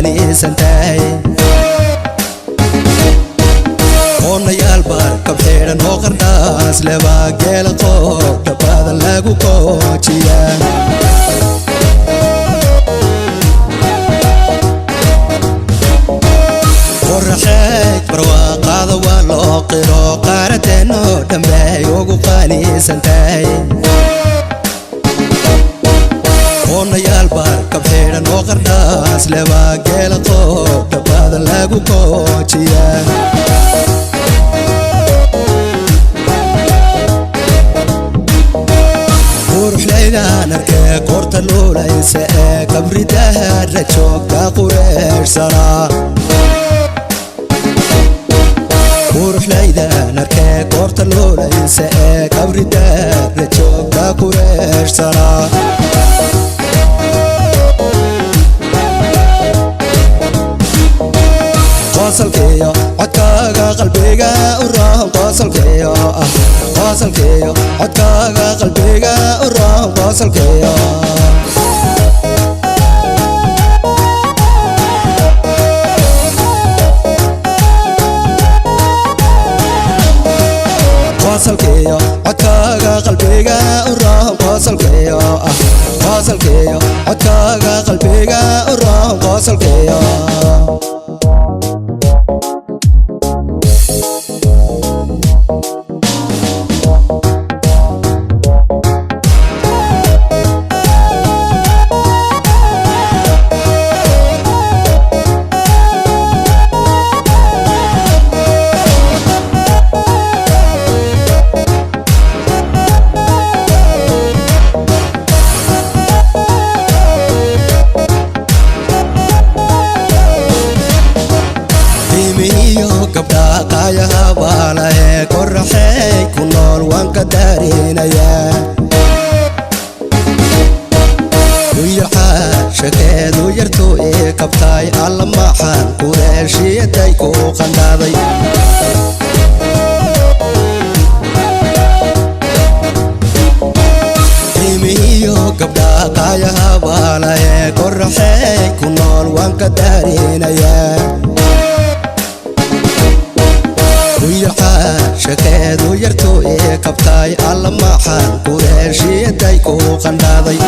qaalisan tahay. Qoonayaal baarkab xidhan oo qardhaas lebaa geela qoodha badan lagu koojiyaa. Qoraxeed barwaaqada waa loo qiro, qaaradeenoo dhanbay ugu qaalisan tahay. Qoonayaal baarkab xidhan oo qardhaas lebaa geela qoodha badan lagu koojiyaa. Quruxlaydaan arkee koorta luulaysa ee kabridaha rajoogta qureeshsanaa. Quruxlaydaan arkee koorta luulaysa ee kabridaha rajoogta qureeshsanaa. Qosolkeeyo codkaaga qalbiga u roon, qosolkeeyo ah, qosolkeeyo codkaaga qalbiga u roon, qosolkeeyo. Qosolkeeyo codkaaga qalbiga u roon, qosolkeeyo ah, qosolkeeyo codkaaga qalbiga u roon, qosolkeeyo. Qiimihiyo gabdha qaayaha baalahe qoraxey ku nool waan ka daarinayaa. Uyarxaa shakeedu yartuu ii qabtay, alla maxaan kureeshiyaday ku qandhaaday. Qiimihiyo gabdha qaayaha baalahe qoraxey ku nool waan ka daarinayaa. Uyarxaa shakeedu yartuu ii qabtay, alla maxaan kureeshiyaday ku qandhaaday.